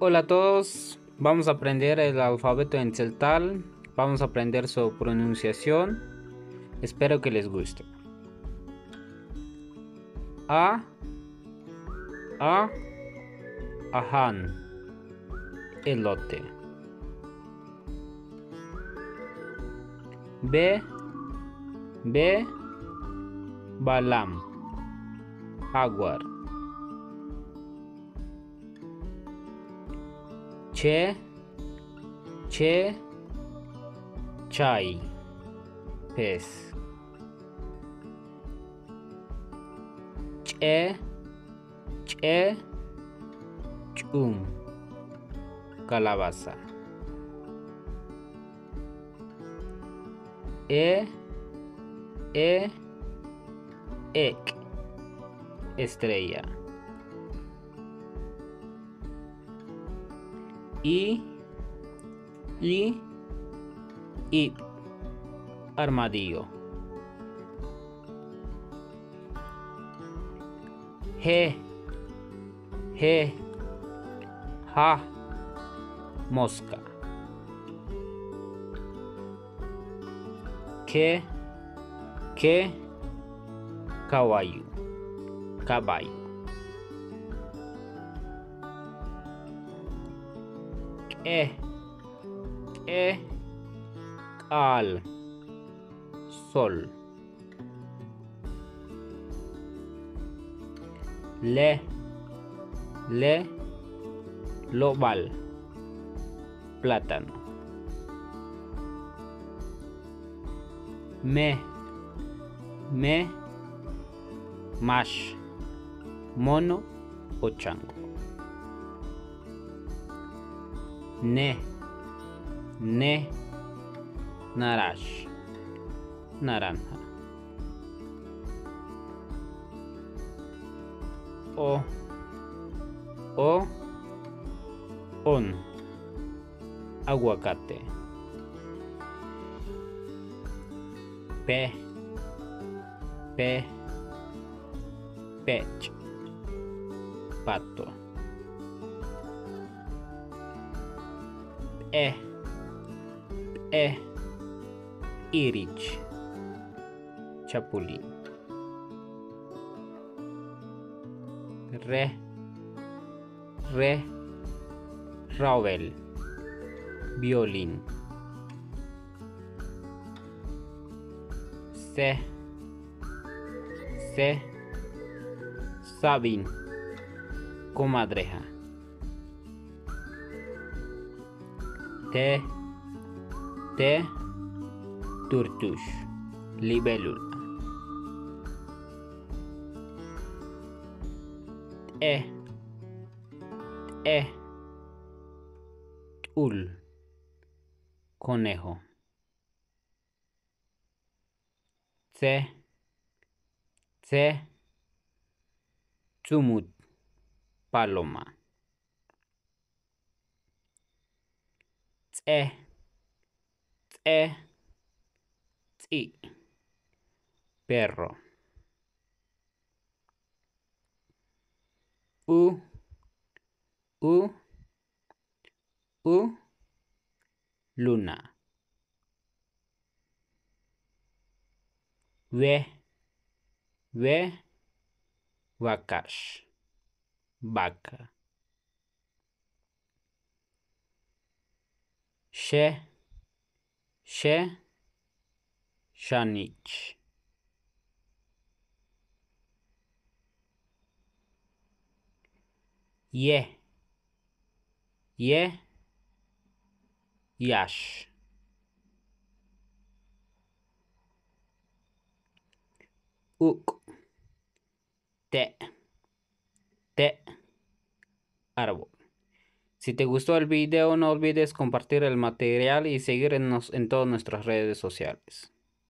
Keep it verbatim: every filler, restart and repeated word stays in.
Hola a todos, vamos a aprender el alfabeto en tzeltal, vamos a aprender su pronunciación. Espero que les guste. A, a, ajan, elote. Be, be, balam, jaguar. Che, che, chay, pez. Ch'e, ch'e, ch'um, calabaza. E, e, ek', estrella. I, i, ib', armadillo. Je, je, ja, mosca. Ke, ke, caballo, caballo. K'e, k'e, k'al, sol. Le, le, lobal, plátano. Me, me, max, mono o chango. Ne, ne, narax, naranja. O, o, on, aguacate. Pe, pe, pech', pato. P'e, p'e, irich, chapulín. Re, re, ravel, violín. Se, se, sabin, comadreja. Te, te, turtux, libélula. T'e, t'e, t'ul, conejo. Tse, tse, tsumut, paloma. Tse, tse, tsi', perro. U, u, u, luna. We, we, wakax, vaca. Xe, xe, xanich. Ye, ye, yax. Uk', te', te', árbol. Si te gustó el video, no olvides compartir el material y seguirnos en todas nuestras redes sociales.